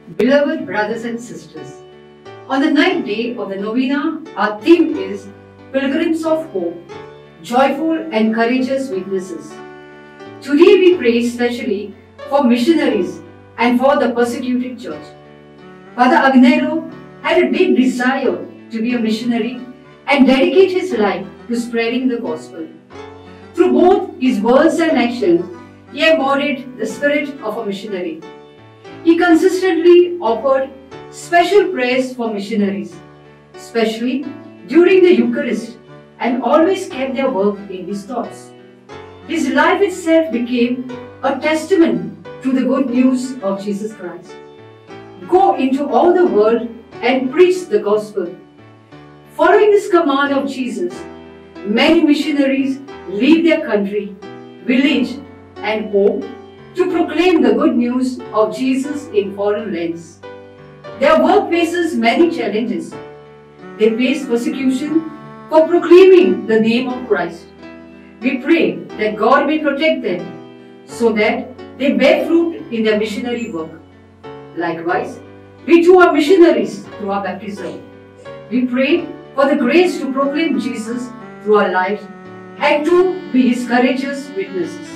Beloved brothers and sisters, on the ninth day of the novena, our theme is Pilgrims of Hope, Joyful and Courageous Witnesses. Today we pray especially for missionaries and for the persecuted church. Father Agnelo had a deep desire to be a missionary and dedicate his life to spreading the gospel. Through both his words and actions, he embodied the spirit of a missionary. He consistently offered special prayers for missionaries, especially during the Eucharist, and always kept their work in his thoughts. His life itself became a testament to the good news of Jesus Christ. Go into all the world and preach the gospel. Following this command of Jesus, many missionaries leave their country, village, and home to proclaim the good news of Jesus in foreign lands. Their work faces many challenges. They face persecution for proclaiming the name of Christ. We pray that God may protect them so that they bear fruit in their missionary work. Likewise, we too are missionaries through our baptism. We pray for the grace to proclaim Jesus through our lives and to be his courageous witnesses.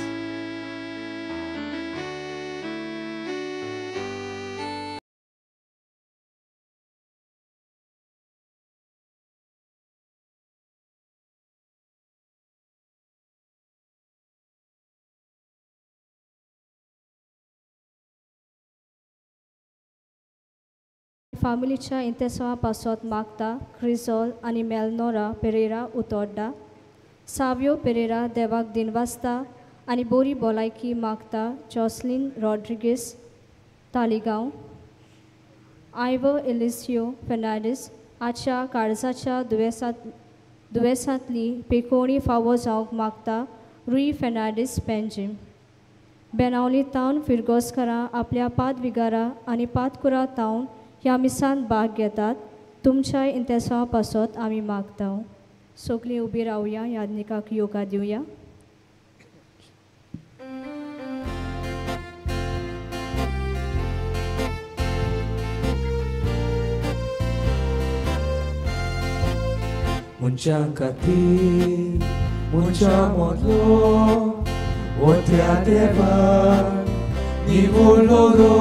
फामिलीच्या इंतेसांवा पासत मागता क्रिजॉल आनी मेलनोरा पेरेरा उतोड्डा, साव्यो पेरेरा देवाक दिनवासता आनी बोरी भलायकी मागता जॉसलीन रॉड्रिगीस तालिगांव, आयव एलिसियो फेर्नांडीस आच्या काळजाच्या दुयेंसांतली पेकोवणी फावो जावंक मागता रुई फेर्नांडीस पेंजीम. बेनावली तावन फिरगोजकारां आपल्या पादविगारा आनी पादकुरा तावन ह्या मिसान भाग घेतात. तुमच्या इंतेसांवा पासत आमी मागता. सगळीं उबी रावया, यादनिकाक योगा दिवया. मनशां खातीर मनशां मदलो वत्या देवान निवडलो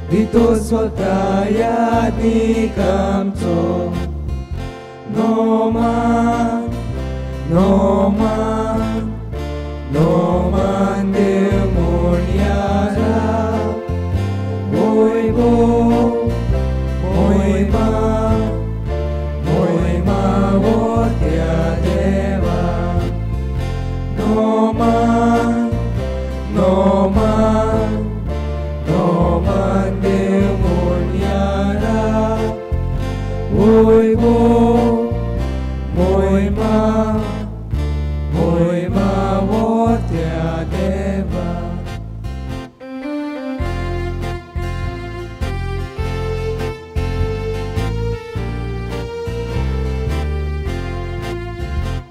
भितर स्वता यादीक आमचो नोमान नोमान नोमान देव म्हूण यारा वैभव मोहिमा मोहिमा वत्या देवा नोमान नोमान नोमान देव म्हूण यारा वैभव मोहिमा मोहिमा वत्या देवा.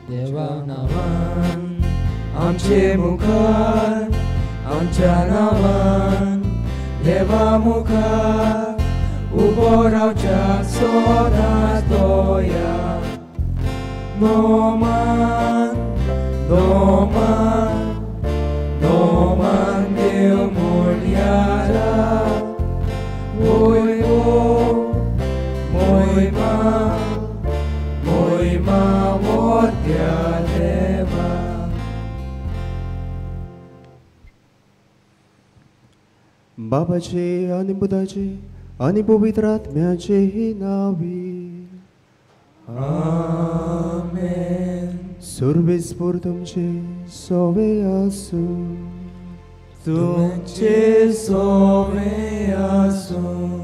देवा नांवान आमचे मुखार आमच्या नांवान देवा मुखार उबो रावच्या सदांच दोया नोमान नोमान नोमान देव म्हूण यारा वैभव मोहिमा मोहिमा वत्या देवा. बाबाचे आनी पुताचे आनी पवित्र आत्म्याचे नांवी आमेन. सुर्वेस्पूर तुमचे सोवे आसूं. तुमचे सोवे आसूं.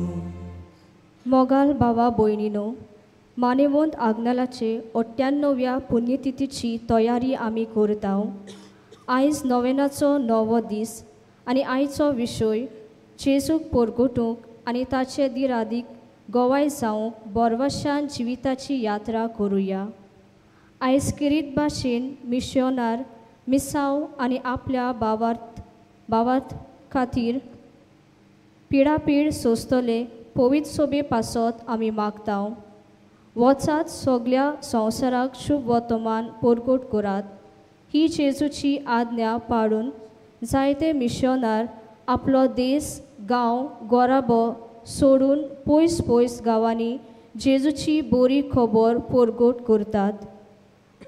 मोगाल भावा भयणीनो, मानेवंत आग्नेलाचे 98व्या पुण्यतिथीची तयारी आमी करता. आयज नोवेनाचो 9वो दीस आनी आयचो विशय जेजूक परगटूंक आनी ताचे दिरादीक गोवाय जावंक बोरवशान जिविताची यात्रा करुया. आयज किरीत भाशेन मिशयोनार मिसांव आनी आपल्या भावार्थ खातीर पिडापीड सोंसतले पवित्र सोबे पासत आमी मागता. वचात सगल्या संवसाराक शुभ वर्तमान परगट करात. ही जेजूची आज्ञा पाळून जायते मिशनार आपलो देश गांव गोराबो सोडून पयस पयस गांवांनी जेजूची बरी खबर परगट करतात.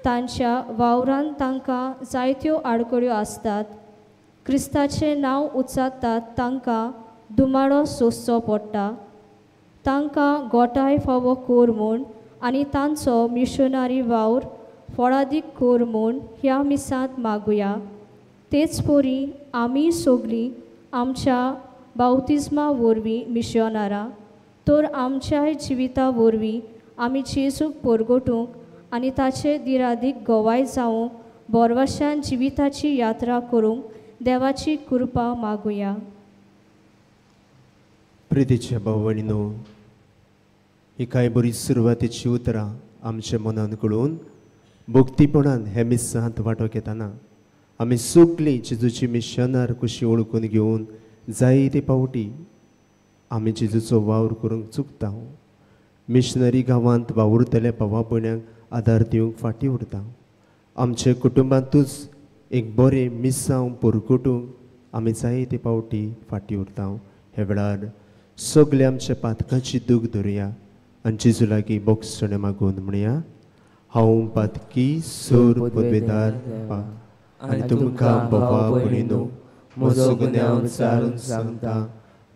तांच्या वावरान तांकां जायत्यो आडखळ्यो आसतात. क्रिस्ताचें नांव उच्चारतात तांकां दुमाडो सोंसचो पडटा. तांकां गोठाय फावो कर म्हूण आनी तांचो मिशनरी वावर फळादीक कर म्हूण ह्या मिसांत मागुया. तेच परी आमी सगळीं आमच्या बावतिज्मा वरवीं मिशनारां तर आमच्याय जिविता वरवीं आमी जेजूक परगटूंक आनी ताचे दिरादीक गवाय जावंक बोरवाशान जिविताची यात्रा करूंक देवाची कृपा मागुया. प्रितीच्या भाव-भयणींनो, ही कांय बरी सुरवातेची उतरां आमच्या मनान कळून भक्तीपणान हे मिसांत वांटो घेतना आमी सगळीं जेजूची मिशनार कशी वळखून घेवन जायते पावटी आमी जेजूचो वावर करूंक चुकता. मिशनरी गांवांत वावुरतल्या भावा भयण्यांक आदार दिवंक फाटीं उरता. आमच्या कुटुंबांतूच एक बरें मिसांव परगटूंक आमी जायते पावटी फाटीं उरता. हे वेळार सगळे आमच्या पातकाची दूख धरुया आनी जेजू लागीं बोगसणें मागून म्हणया, हांव पातकी सोर पदवेदार आनी तुमकां बाबा भयणीनो म्हजो गुन्यांव विचारून सांगता.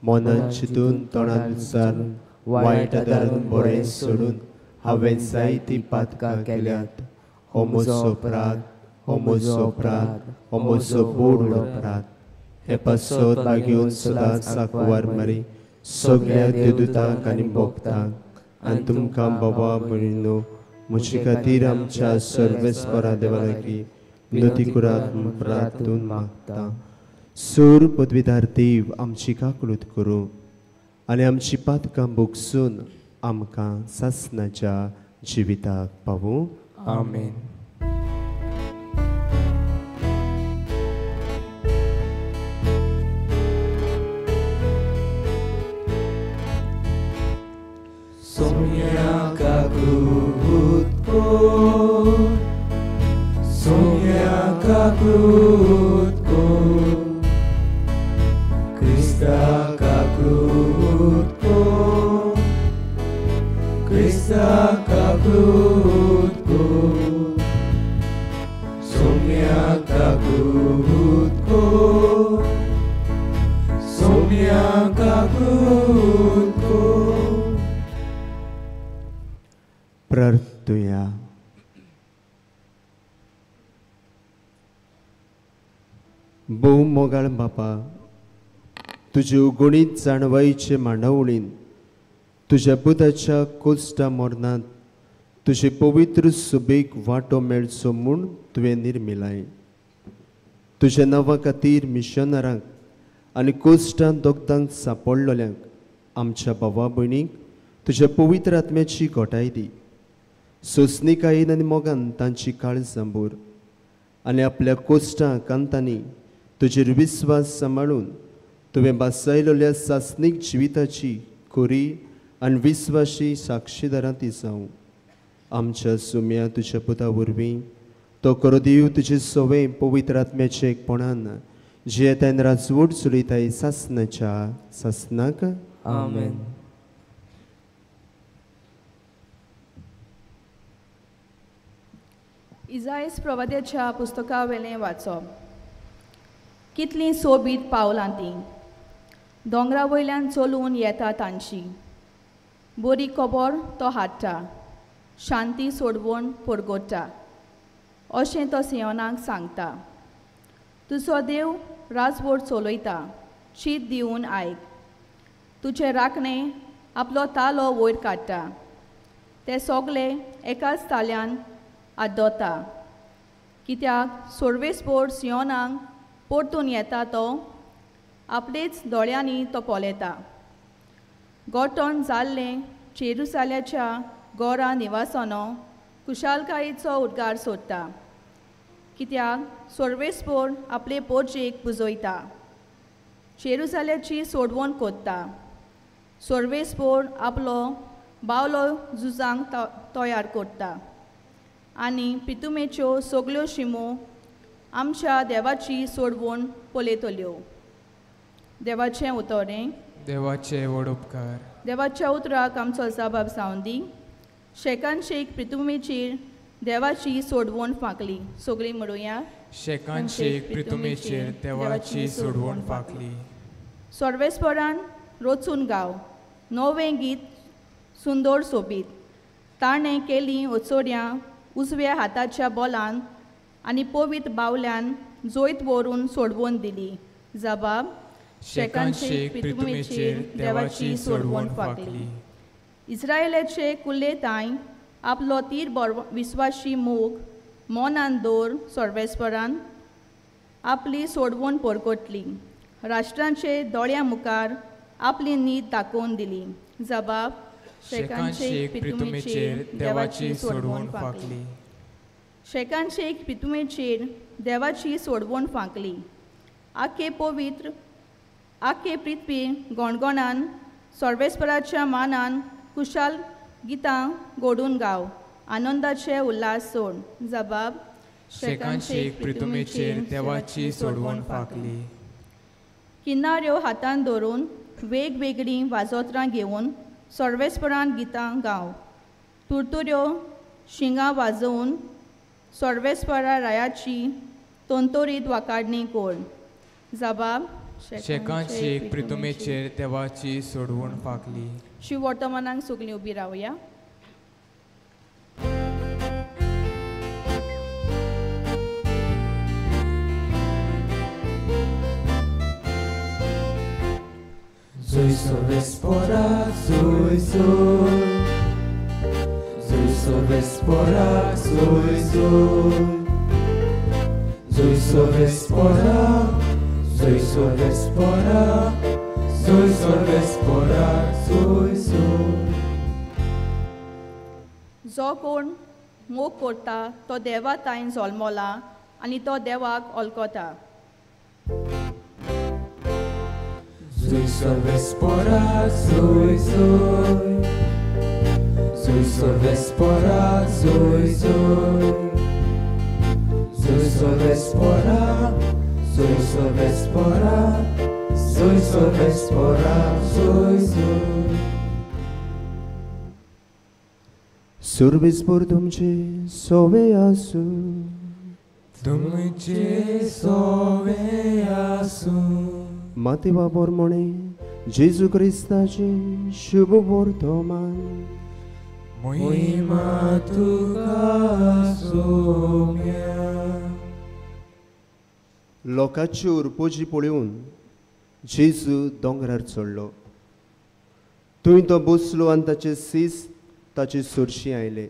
मनान चिंतून तोंडान विचारून वायट आदारून बरें सोडून हांवें जायतीं पातकां केल्यात. हो म्हजो अपराध, हो म्हजो अपराध, हो म्हजो बोड अपराध. हे पासत लागून सदांच साकवार मारी सगळ्या देवदूतांक आनी भक्तांक आनी तुमकां बाबा भयणीनो म्हजे खातीर आमच्या सर्वेस्परा देवा लागीं विनोती करात म्हूण प्रार्थून मागता. सूर पदवीधार देव आमची काकळूत करूं आनी आमची पातकां भोगसून आमकां सासणाच्या जिविताक पावूं. आमेन. सोम्या काकूत को, सोम्या काकूत को, क्रिस्ता काकूत को, क्रिस्ता काकूत को, सोम्या काकूत को, सोम्या काकूत को. प्रार्थुया. भोव मोगाळ बापा, तुजे उगणीत जाणवायचे मांडावळीन तुज्या पुताच्या कोश्टा मरणांत तुजे पवित्र सुबेक वांटो मेळचो म्हूण तुवें निर्मिलाय. तुज्या नांवा खातीर मिशनरांक आनी कोश्टान दोगदांक सांपडलेल्यांक आमच्या भावा भयणींक तुज्या पवित्र आत्म्याची घटाय दी. सोंसणीकायेन आनी मोगान तांची काळजां भर आनी आपल्या कोश्टां कांतांनी तुजेर विस्वास सांबाळून तुवें भासायलेल्या सासणीक जिविताची खरी आनी विस्वाशी साक्षीदारां ती जावं. आमच्या सुम्या तुज्या पुता वरवीं तो करो देव तुजे सवे पवित्र आत्म्याचे एकपणान जियेतान राजवट चलयताय सासणाच्या सासणाक. आमेन. इजायस प्रवाद्याच्या पुस्तका वेलें वाचप. कितलीं सोबीत पावलां तीं, दोंगरा वयल्यान चलून येता तांची. बरी खबर तो हाडटा, शांती सोडवण परगोटा, अशें तो सियोनाक सांगता. तुजो देव राजवट चलयता, शीत दिवन आयक. तुजे राखणे आपलो तालो वयर काडटा, ते सगले एकाच ताल्यान आड्डता. कित्याक सोर्वेसपोर सियोनाक परतून येता तो आपलेच दोळ्यांनी तो पळयता. गोठण जाल्लें जेरुसाल्याच्या गोरा निवासानो खुशालकायेचो उद्गार सोदता. कित्याक सोर्वेसपोर आपले पोरजेक पुजयता. जेरुजाल्याची सोडवण कोत्ता. सर्वेस्पोर आपलो बावलो झुजांक तयार करता आनी पितुमेच्यो सगल्यो शिमो आमच्या देवाची सोडवण पळयतल्यो. देवाचें उतरें. देवाचे व्हड उपकार. देवाच्या उतराक आमचो जबाब जावन दी. शेकान शेक प्रितुमेचेर देवाची सोडवण फांकली. सगळीं म्हणुया. शेकान शेक प्रितुमेचेर देवाची सोडवण फांकली. सर्वेस्परान रचून गाव नवें गीत सुंदर सोबीत. ताणें केली ओचोड्यां उजव्या हाताच्या बोलान आनी पवित्र बावल्यान जैत व्हरून सोडवून दिली. जबाब. शेकान शेक प्रितुमेचेर देवाची सोडवण फांकली. इस्रायलाचे कुल्ले तांय आपलो तीर विस्वाशी मोग मनान दवर. सर्वेस्परान आपली सोडवण परकटली. राष्ट्रांचे दोळ्या मुखार आपली नीत दाखोवन दिली. जबाब. शेकान शेक प्रितुमेचेर देवाची सोडवण फांकली. शेकान शेक प्रितुमेचेर देवाची सोडवण फांकली. आखे पवित्र आखे पृथ्वी गणगणान सर्वेस्पराच्या मानान कुशाल गितां गोडून गाव. आनंदाचे उल्हास सोड. जबाब. शेकान शेक प्रितुमेचेर देवाची सोडवण फांकली. किनाऱ्यो हातान धरून वेगवेगळीं वाजोत्रां घेवन सर्वेस्परान गितां गाव. तुरतुऱ्यो शिंगां वाजोवन सर्वेस्परा रायाची तंतोरीत वाकाडणी कोण. जबाब. शेकान शेक प्रितुमेचेर देवाची सोडवण फांकली. शिव वर्तमानाक सगळीं उबी रावया. Zoy sorvespora, zoy zoy. Zoy sorvespora, zoy zoy. Zoy sorvespora, zoy sorvespora, zoy sorvespora, zoy zoy. जो कोण मोग करता तो देवा ताईन जल्मला आनी तो देवाक ओळखता. Zoy sorvespora, zoy zoy. Zoy sorvespora, zoy zoy. Zoy sorvespora, zoy sorvespora, zoy sorvespora, zoy zoy. सर्वेस्पोर तुमचे सोवे आसूं. तुमचे सोवे आसूं. मातेवा प्रमाणे जेजू क्रिस्ताचे शुभ वर्तमान. मोहिमा तुका सोम्या. लोकांची उरपोजी पळोवन जेजू दोंगरार चडलो. थंय तो बसलो आनी ताचे सीस ताचे सरशी आयले.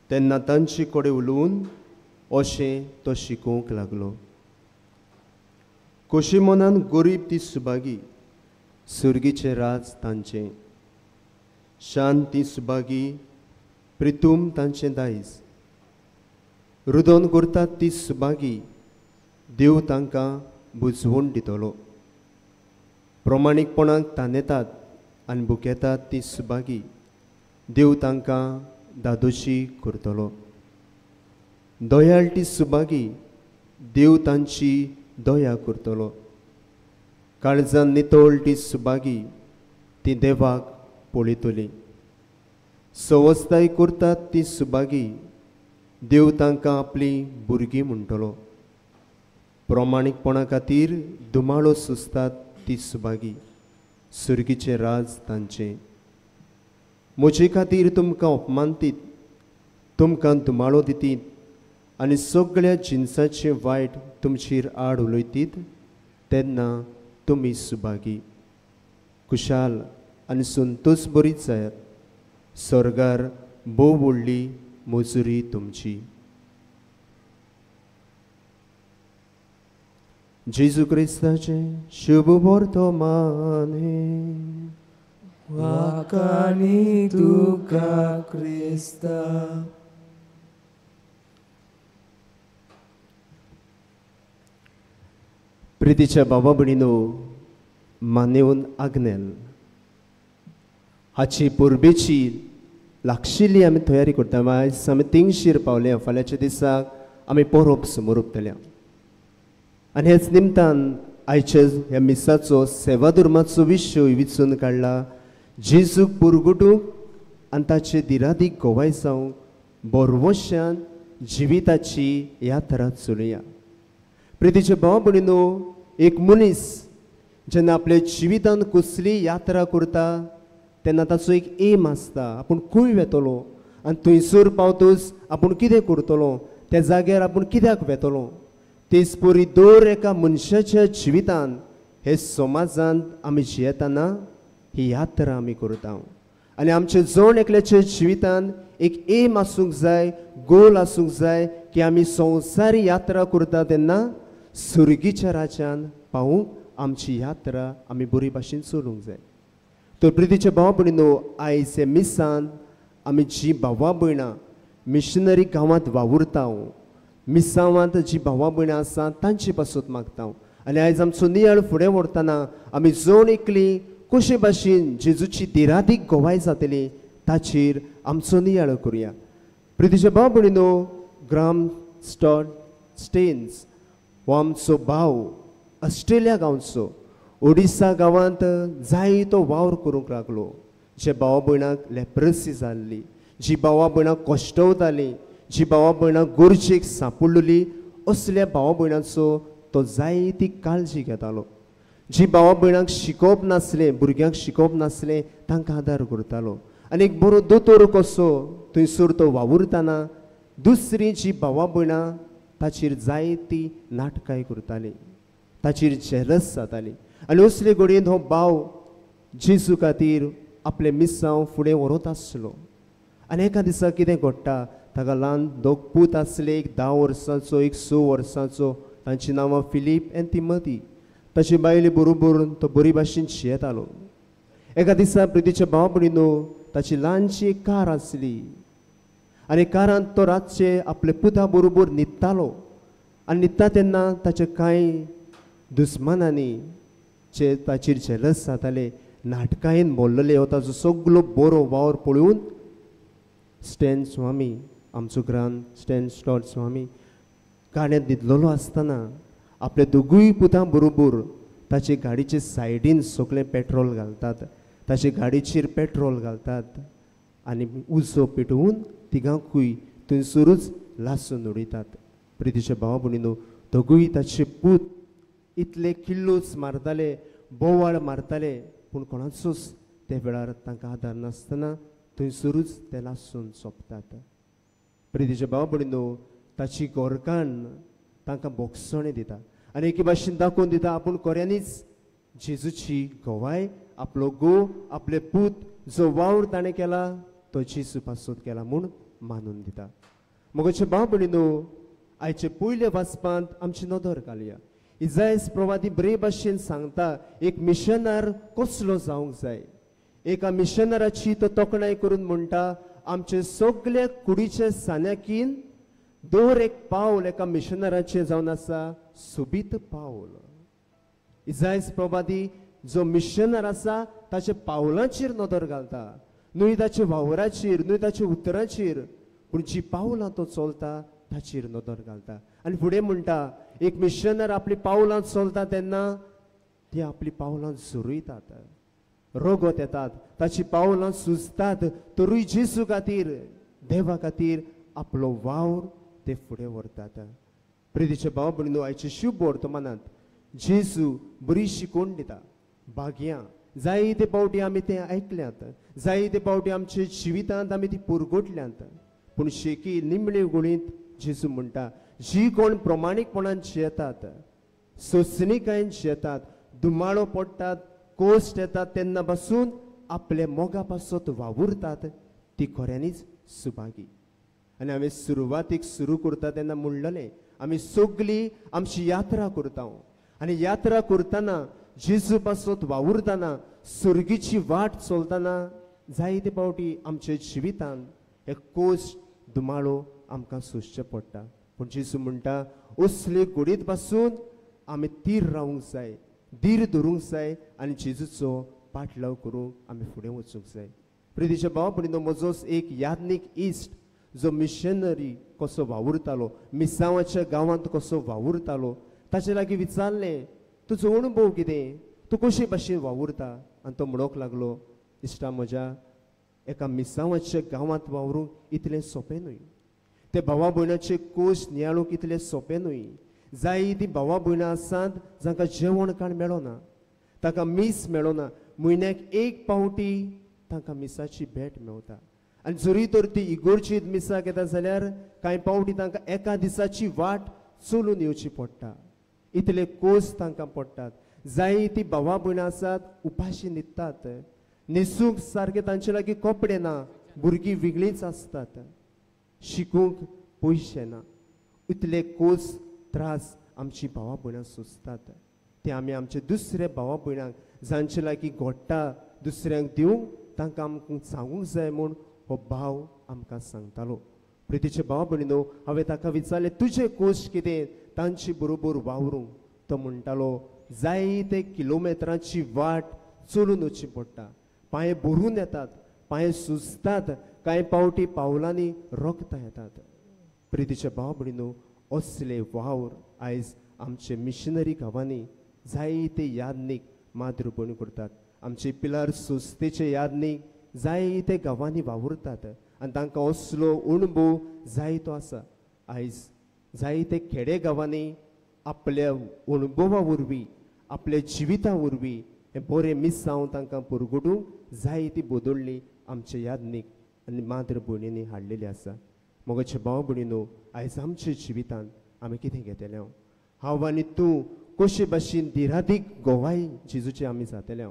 तेन्ना तांचे कडेन उलोवन अशें तो शिकोवंक लागलो. कशी मनान गरीब ती सुभागी, सुर्गीचें राज तांचें. शांत ती सुभागी, प्रितूम तांचें दायज. रुदोन करतात ती सुभागी, देव तांकां बुजवण दितलो. प्रमाणीकपणाक तानेतात आनी भुकेतात ती सुभागी, देव तांकां दादोशी करतलो. दयाळ ती सुभागी, देव तांची दया करतलो. काळजान नितळ ती सुभागी, ती देवाक पळयतली. सवस्ताय करतात ती सुभागी, देव तांकां आपली भुरगीं म्हणटलो. प्रमाणीकपणा खातीर धुमाळो सुसतात ती सुभागी, सुर्गीचें राज तांचें. म्हजे खातीर तुमकां अपमानतीत, तुमकां धुमाळो दितीत आनी सगळ्या जिनसाचें वायट तुमचेर आड उलयतीत तेन्ना तुमी सुभागी. खुशाल आनी संतोष बरीच जायात. स्वर्गार भोव व्हडली मजुरी तुमची. जेजू क्रिस्ताचें शुभ वर्तमान. वाकानी तुका क्रिस्ता. प्रितीच्या बाबा भयणीनो, मानेवन आग्नेल हाची परबेची लागशिल्ली आमी तयारी करता. आयज आमी तेंगशीर पावले. फाल्यांच्या दिसाक आमी परब समोर उरतल्या आनी हेच निमतान आयच्या ह्या मिसाचो सेवा धर्माचो विशय विचून काडला, जेजूक पुरगुटूंक आनी ताचे दिरादीक गोवाय जावंक बोरवोशान जिविताची यात्रा चलया. प्रितीचे भाव भयणीनो, एक मनीस जेन्ना आपल्या जिवितान कसली यात्रा करता तेन्ना ताचो एक एम आसता, आपूण खंय वेतलो आनी थंयसर पावतच आपूण कितें करतलो, त्या जाग्यार आपूण कित्याक वेतलो. तेच परी दर एका मनशाच्या जिवितान हे समाजांत आमी जियेतना ही यात्रा आमी करता आनी आमच्या जण एकल्याच्या जिवितान एक एम आसूंक जाय, गोल आसूंक जाय की आमी संवसारी यात्रा करता तेन्ना सुर्गीच्या राज्यान पावूंक आमची यात्रा आमी बरी भाशेन चलूंक जाय. तर प्रितीचे भाव भयणीनो, आयज हे मिसान आमी जी भावा भयणां मिशनरी गांवांत वावुरता, मिसावांत जी भावा भयणां आसा तांचे पासत मागता आनी आयज आमचो नियाळ फुडें व्हरतना आमी जण एकली कशे भाशेन जेजूची दिरादीक गोवाय जातली ताचेर आमचो नियाळ करुया. प्रितीचे भाव भयणीनो, ग्राम स्टॉट स्टेन्स हो आमचो भाव ऑस्ट्रेलिया गांवचो, ओडिसा गांवांत जायतो वावर करूंक लागलो. जे भावा भयणांक लेप्रसी जाल्ली, जी भावा भयणां कश्टवताली, जी भावा भयणां गरजेक सांपडलेली, असल्या भावा भयणांचो तो जायती काळजी घेतालो. जी भावा भयणांक शिकोवप नासलें, भुरग्यांक शिकोवप नासलें, तांकां आदार करतालो आनी एक बरो दोतोर कसो थंयसर तो वावुरतना दुसरी जी भावा भयणां ताचेर जायती नाटकांय करताली, ताचेर जेलस जाताली आनी असले घडयेन हो भाव जेजू खातीर आपलें मिसांव फुडें व्हरत आसलो. आनी एका दिसा कितें घडटा, ताका ल्हान दोग पूत आसले, एक 10 वर्सांचो, एक 6 वर्सांचो, तांची नांवां फिलीप आनी तिमती. ताचे बायले बरोबर तो बरी भाशेन शियेतालो. एका दिसा प्रितीच्या भाव भयणीनो, ताची ल्हानशी एक कार आसली आनी कारांत तो रातचे आपले पुता बरोबर न्हिदतालो आनी न्हिदता तेन्ना ताचे कांय दुस्मानांनी जे ताचेर जेलस जाताले, नाटकायेन बोल्लले. हो ताचो सगलो बरो वावर पळोवन स्टॅन स्वामी, आमचो ग्रान स्टॅन स्टॉट स्वामी गाड्यांत न्हिदलेलो आसतना आपल्या दोगूय पुतां बरोबर ताचे गाडीचे सायडीन सगळें पेट्रोल घालतात, ताचे गाडीचेर पेट्रोल घालतात आनी उजो पेटोवन तिगांकूय थंयसरूच लासून उडयतात. प्रितीच्या भावा भयणीनो, दोगूय ताचे पूत इतले किल्लोच मारताले, बोवाळ मारताले, पूण कोणाचोच ते वेळार तांकां आदार नासतना थंयसरूच ते लासून सोंपतात. प्रितीच्या भावा भयणीनो, ताची गोरकान तांकां बोगसणें दिता आनी एके भाशेन दाखोवन दिता आपूण खऱ्यांनीच जेजूची गवाय, आपलो गो, आपले पूत जो वावर ताणें केला तो जेजू पासत केला म्हूण मानून दिता. मगोचे भाव भयणीनो, आयचे पयले वाचपांत आमची नदर घालया. इजायस प्रवादी बरे भाशेन सांगता एक मिशनार कसलो जावंक जाय. एका मिशनराची तो तोखणाय करून म्हणटा, आमचे सगळे कुडीचे सान्याकीन दर एक पावल एका मिशनराचें जावन आसा सोबीत पावल. इजायस प्रवादी जो मिशनर आसा ताच्या पावलांचेर नदर घालता, न्हय ताच्या वावराचेर, न्हय ताच्या उतराचेर, पूण जी पावलां तो चलता ताचेर नदर घालता. आनी फुडें म्हणटा एक मिशनर आपली पावलां चलता तेन्ना ती आपली पावलां झरयतात, रगत येतात, ताची पावलां सुजतात, तरूय जेजू खातीर, देवा खातीर आपलो वावर ते फुडें व्हरतात. प्रितीचे भाव भयणीनो, आयचे शुभ वर्तमानांत जेजू बरी शिकवण दिता. भाग्यां जायते पावटी आमी तें आयकल्यात, जायते पावटी आमच्या जिवितांत आमी ती पुरगोटल्यांत, पूण शेकी निमणे गुळींत जेजू म्हणटा जी कोण प्रमाणीकपणान जियेतात, सोंसणीकायेन जियेतात, धुमाळो पडटात, कोश्ट येतात तेन्ना पासून आपले मोगा पासत वावुरतात, ती खऱ्यांनीच सुभागी. आनी हांवें सुरवातीक सुरू करता तेन्ना म्हणलें आमी सगळीं आमची यात्रा करता आनी यात्रा करतना जेजू पासत वावुरतना सुर्गीची वाट चलतना जायते पावटी आमच्या जिवितान हे कोश्ट धुमाळो आमकां सोंसचें पडटा. पूण जेजू म्हणटा असले घडीत पासून आमी तीर रावूंक जाय, धीर धरूंक जाय आनी जेजूचो पाटलाव करूंक आमी फुडें वचूंक जाय. प्रितीच्या भाव भयणीनो, म्हजोच एक याज्ञीक इश्ट जो मिशनरी कसो वावुरतालो, मिसांवाच्या गांवांत कसो वावुरतालो, ताचे लागीं विचारलें, तुजो अणभव कितें, तूं कशे भाशेन वावुरता? आनी तो म्हणूंक लागलो, इश्टा म्हज्या, एका मिसांवाच्या गांवांत वावरूंक इतलें सोंपें न्हय, ते भावा भयणाचे कोश नियाळूंक इतलें सोंपें न्हय. जायतीं भावा भयणां आसात जांकां जेवण खाण मेळना, तांकां मीस मेळना, म्हयन्याक एक पावटी तांकां मिसाची भेट मेवता. आनी जरी तर ती इगोर्चीत मिसाक येता जाल्यार कांय पावटी तांकां एका दिसाची वाट चलून येवची पडटा, इतले कोस तांकां पडटात. जायतीं भावा भयणां आसात उपाशी न्हिदतात, न्हेसूंक सारके तांचे लागीं कपडे ना, भुरगीं वेगळींच आसतात, शिकूंक पयशे ना, इतले कोस त्रास आमची भावा भयणां सोंसतात. ते आमी आमचे दुसरे भावा भयणांक जांचे लागीं घडटा दुसऱ्यांक दिवंक तांकां आमकां सांगूंक जाय म्हूण हो भाव आमकां सांगतालो. प्रितीचे भाव भयणीनो, हांवें ताका विचारलें, तुजे कोश कितें तांचे बरोबर वावरूंक? तो म्हणटालो, जायते किलोमिटरांची वाट चलून वचची पडटा, पांय भरून येतात, पांय सुजतात, कांय पावटी पावलांनी रगतां येतात. प्रितीचे भाव भयणीनो, असले वावर आयज आमचे मिशनरी गांवांनी जायते याज्ञीक मातृभयणी करतात. आमचे पिलार संस्थेचे याज्ञीक जायते गांवांनी वावुरतात आनी तांकां असलो अणभव जायतो आसा. आयज जायते खेडे गांवांनी आपल्या अणभवा वरवीं, आपल्या जिविता वरवीं हें बरें मिसांव तांकां परगटूंक जायती बदलली आमचे याज्ञीक आनी मातृ भयणींनी हाडलेली आसा. मोगाचे भाव भयणीनो, आयज आमच्या जिवितांत आमी कितें घेतले? हांव आनी तूं कशे भाशेन दिरादीक गोवाय जेजूचे आमी जातले?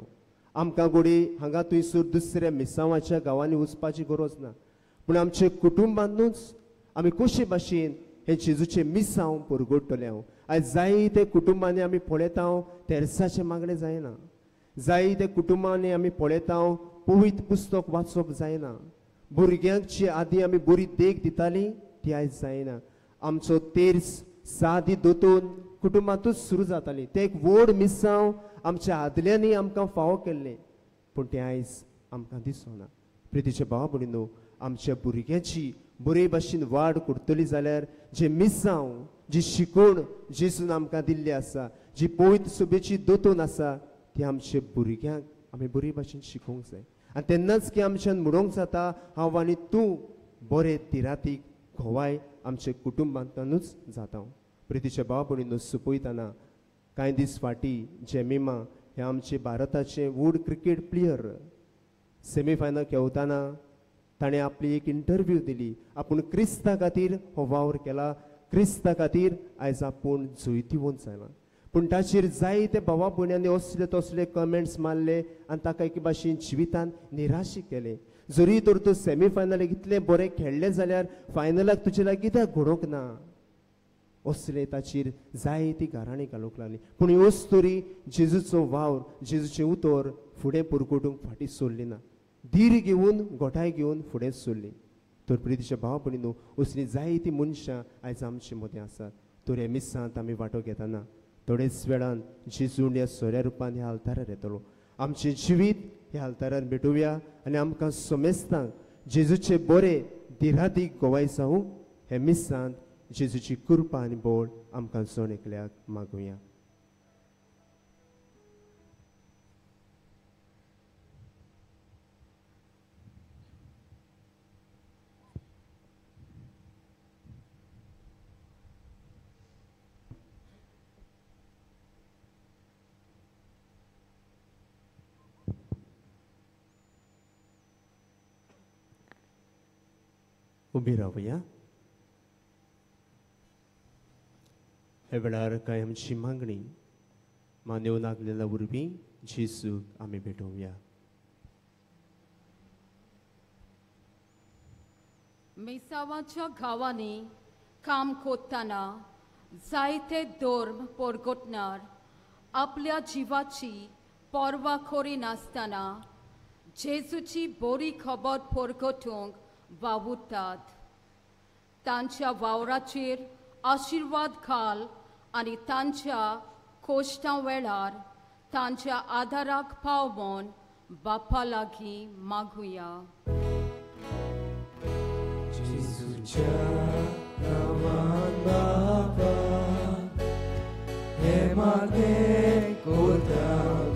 आमकां घडये हांगा थंयसर दुसऱ्या मिसांवाच्या गांवांनी वचपाची गरज ना, पूण आमच्या कुटुंबांतूच आमी कशे भाशेन हे जेजूचे मिसांव परगडटले? आयज जायते कुटुंबांनी आमी पळयता तेर्साचें मागणें जायना, जायते कुटुंबांनी आमी पळयता पवित्र पुस्तक वाचप जायना, भुरग्यांक जी आदी आमी बरी देख दिताली ती आयज जायना. आमचो तेर्स सादी दोतोन कुटुंबांतूच सुरू जाताली, तें एक व्हड मिसांव आमच्या आदल्यांनी आमकां फावो केल्लें, पूण तें आयज आमकां दिसना. प्रितीचे भाव भयणीनो, आमच्या भुरग्यांची बरे भाशेन वाड करतली जाल्यार जे मिसांव, जी शिकवण जेजून आमकां दिल्ली आसा, जी पवित्र सभेची दोतोन आसा, ती आमच्या भुरग्यांक आमी बरे भाशेन शिकोवंक जाय. आनी तेन्नाच की आमच्यान म्हणूंक जाता, हांव आनी तूं बरे तिरातीक गोवाय आमच्या कुटुंबांतल्यानूच जाता. प्रितीच्या भाव भयणीनो, सोंपयतना कांय दीस फाटीं जेमिमा हे आमचे भारताचे व्हड क्रिकेट प्लेयर सेमीफायनल खेळतना ताणें आपली एक इंटरव्यू दिली, आपूण क्रिस्ता खातीर हो वावर केला, क्रिस्ता खातीर आयज आपूण जैतिवंत जाला. पूण ताचेर जायते भावा भयण्यांनी असले तसले कमेंट्स मारले आनी ताका एके भाशेन जिवितान निराशी केले. जरी तर तूं सेमीफायनलाक इतलें बरें खेळ्ळें जाल्यार फायनलाक तुजे लागीं कित्याक घडोवंक ना, असले ताचेर जायती गाराणी घालूंक लागली. पूण ह्यो स्तोरी जेजूचो वावर, जेजूचें उतर फुडें परगटूंक फाटीं सोडली ना, धीर घेवन गोठाय घेवन फुडें सोडली. तर प्रितीच्या भाव भयणीनो, असलीं जायतीं मनशां आयज आमचे मदें आसात. तर हे मिसांत आमी वांटो घेतना थोडेच वेळान जेजून ह्या सोऱ्या रुपान ह्या आल्तारार येतलो. आमचें जिवीत ह्या आल्तारार भेटोवया आनी आमकां समेस्तांक जेजूचे बरे दिरादीक गोवाय जावूंक हे मिसांत जेजूची कृपा आनी बळ आमकां जण एकल्याक मागुया. उबी रावया. हे वेळार कांय आमची मागणी मान्यव नागलेल्या वरवीं जेजूक आमी भेटोवया. मिसावाच्या गांवांनी काम कोत्ताना जायते धर्म परगटणार आपल्या जिवाची पर्वा करिनासतना जेजूची बरी खबर परगटूंक वावुरतात. तांच्या वावराचेर आशिर्वाद घाल आनी तांच्या कोश्टां वेळार तांच्या आदाराक पावोवन बापा लागीं मागुया. जेजूच्या नांवान बापा हें मागणें कोरता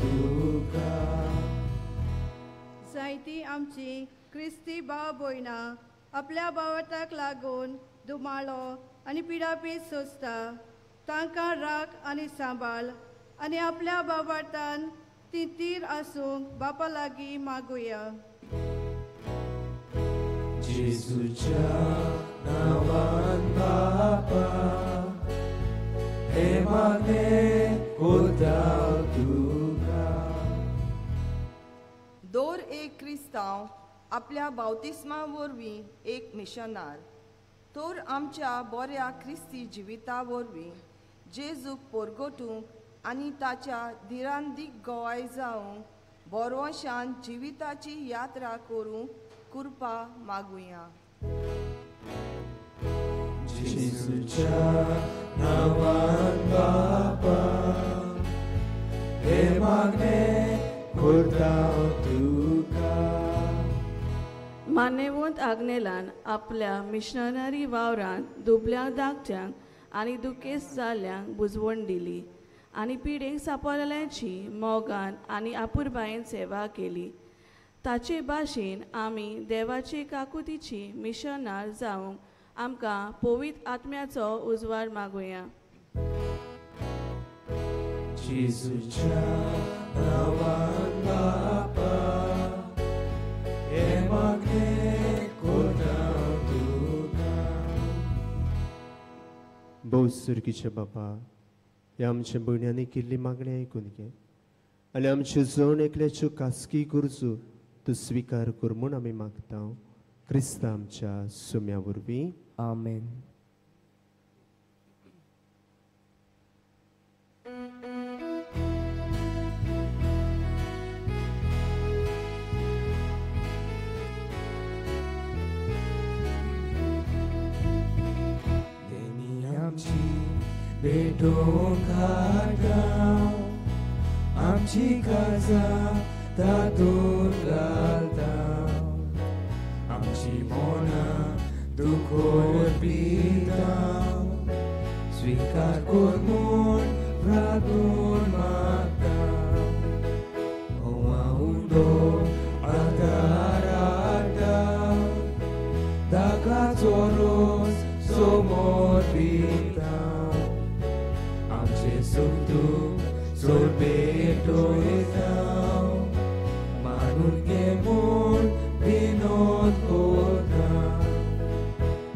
तुका. जायती आमची क्रिस्ती भाव भयणां आपल्या बावटाक लागून दुमाळो आनी पिडापीड सोंसता, तांकां राख आनी सांबाळ आनी आपल्या बाबाटान ती तीर आसूंक बापा लागीं मागुया. जेजूच्या नांवान बापा हें मागणें कोरता तुका. दर एक क्रिस्तांव आपल्या बावतिस्मा वरवीं एक मिशनार तर आमच्या बऱ्या क्रिस्ती जिविता वरवीं जेजूक परगटूंक आनी ताच्या धिरांदीक गवाय जावंक बरोशान जिविताची यात्रा करूंक कृपा मागुया. जेजूच्या नांवान बापा हें मागणें कोरता तुका. मान्यवंत आग्नेलान आपल्या मिशनरी वावरांत दुबल्या धाकट्यांक आनी दुखेस्त जाल्ल्यांक बुजवण दिली आनी पिडेक सांपडलेल्यांची मोगान आनी आपुरबायेन सेवा केली. ताचे भाशेन आमी देवाचे काकुतीची मिशनार जावंक आमकां पवित्र आत्म्याचो उजवाड मागुया. जेजूच्या नांवान बापा हें मागणें कोरता तुका. भोव सुरकीचे बापा, ह्या आमच्या भयण्यांनी केल्ली मागणी आयकून घे आनी आमच्यो जण एकल्याच्यो खासगी गरजो तूं स्विकार कर म्हूण आमी मागता, क्रिस्ता आमच्या सुम्या वरवीं. आमेन. देणी आमची भेटोवंक हाडटा, आमची काळजां तातूंत घालता, आमची मनां दुखोवन पिता, स्विकार कर म्हूण प्रार्थून मागता. म्होंवा उंडो आदार हाडटा, दागाचो रोस समोर पिता, आमचें सूख दूख चड पेटयता, मानून घे म्हूण विनोद कोरता.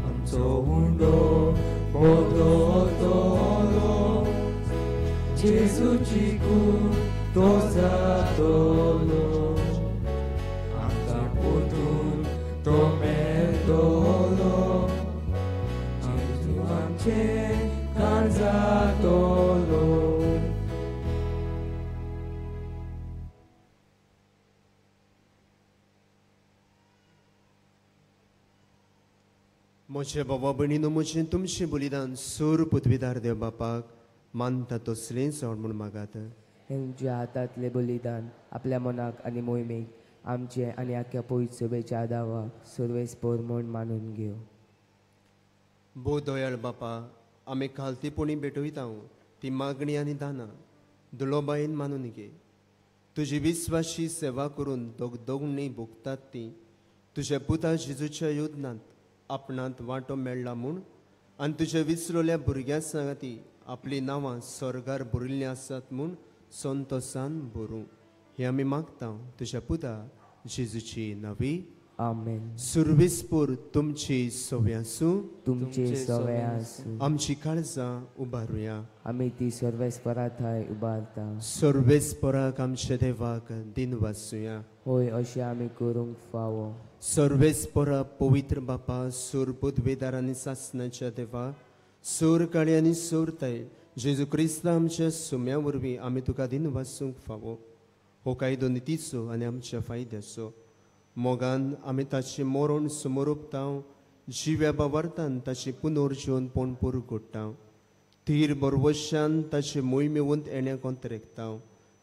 आमचो उंडो बदलतलो, जेजूची कूड तो जातलो, आमकां परतून तो मेळटलो, जेजू आमचें काळजातलो. म्हजे बाबा भयणीनो, म्हजें तुमचें बलिदान सूर पृथ्वीदार देव बापाक मानता तसलें जावं म्हूण मागात. तुमच्या हातांतलें बलिदान आपल्या मनाक आनी मोहिमेक आमचे आनी आख्या पवित्र सभेच्या आदावाक सर्वेस्पर म्हूण मानून घेव. भोव दयाळ बापा, आमी खालतीपणी भेटयता ती मागणी आनी दानां दुलोबायेन मानून घे. तुजी विस्वाशी सेवा करून दोगदोगणी भोगतात ती तुज्या पुता जेजूच्या योदनांत आपणांत वांटो मेळ्ळा म्हूण आनी तुज्या विसरल्या भुरग्यां सांगाती आपलीं नांवां स्वर्गार बरयल्लीं आसात म्हूण संतोसान बरूं, हें आमी मागता तुज्या पुता जेजूची नवी. आमेन. सुर्वेस्पर तुमची सव्या आसूं. तुमचे सवे आसूं. आमची काळजां उबारुया. आमी ती सर्वेस्परा थंय उबारता. सर्वेस्पराक आमच्या देवाक दिन वाचुया. होय, अशें आमी करूंक फावो. सर्वेस्परा पवित्र बापा, सूर पदवेदार आनी सासणाच्या देवा, सूर काळी आनी सूर ताय जेजू क्रिस्त आमच्या सुम्या वरवीं आमी तुका दिन वाचूंक फावो. हो कायदो नितीचो आनी आमच्या फायद्याचो. मोगान आमी ताचें मरण समोर उपतांव, जिव्या बावार्थान ताचें पुनर्जीवन पण पुरगोडटा. थीर बरवशान ताचे मोहिमेवंत येण्या कोंतरेकता.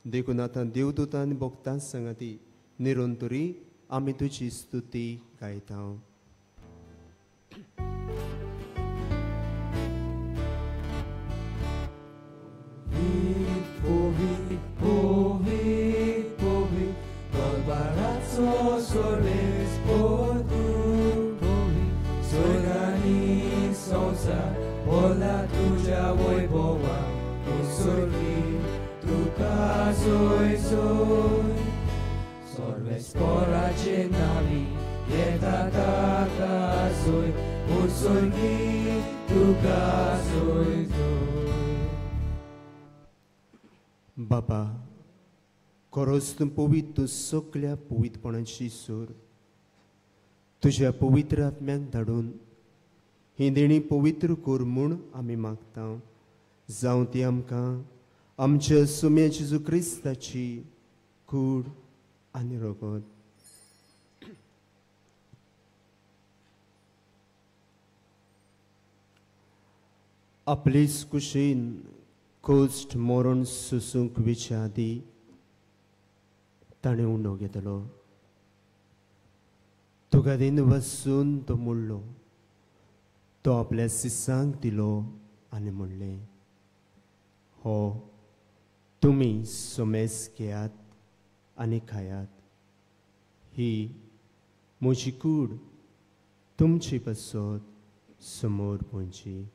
देखून आतां देवदूतान भक्तां सांगाती निरंतरी आमी तुजी स्तुती गायता. बाबा, खरोच तूं पवित्र, तूं सगल्या पवित्रपणाची सूर. तुज्या पवित्र आत्म्याक धाडून ही देणी पवित्र कर म्हूण आमी मागता. जावं ती आमकां आमच्या सुम्या जेजू क्रिस्ताची कूड आनी रगत. आपलेच कुशीन कश्ट मरण सोसूंक वेच्या आदी ताणें उंडो घेतलो. तुका दिन वसून तो मोडलो, तो आपल्या सिसांक दिलो आनी म्हणलें, हो तुमी सोमेस घेयात आनी खायात, ही म्हजी कूड तुमचे पासत समोर पळची.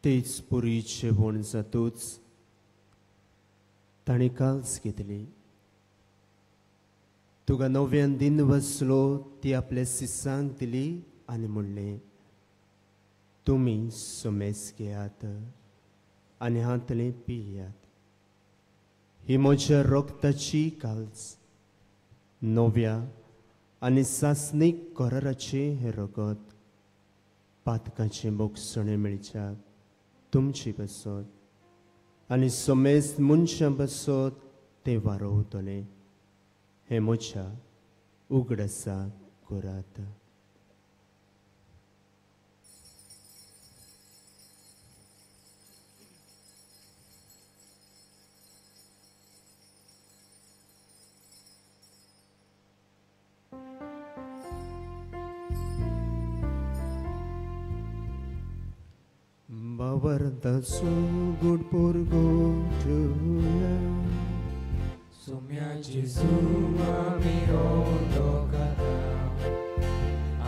तेच पुरी जेवण जातूच ताणें काल्स घेतली. तुका नव्यान दिन वसलो, ती आपल्या सिसांक दिली आनी म्हणलें, तुमी सोमेस घेयात आनी हांतलें पियात, ही म्हज्या रक्ताची काल्स, नव्या आनी सासणीक कराराचें हें रगत, पातकाचें बोगसणें मेळच्याक तुमची बसत आनी सोमेस मनशां बसत तें वारोवतलें. हें म्हज्या उगडासाक करात. बावरताचो गुड पोरगोटुया सुम्या जेजू आमी ओंडो खाता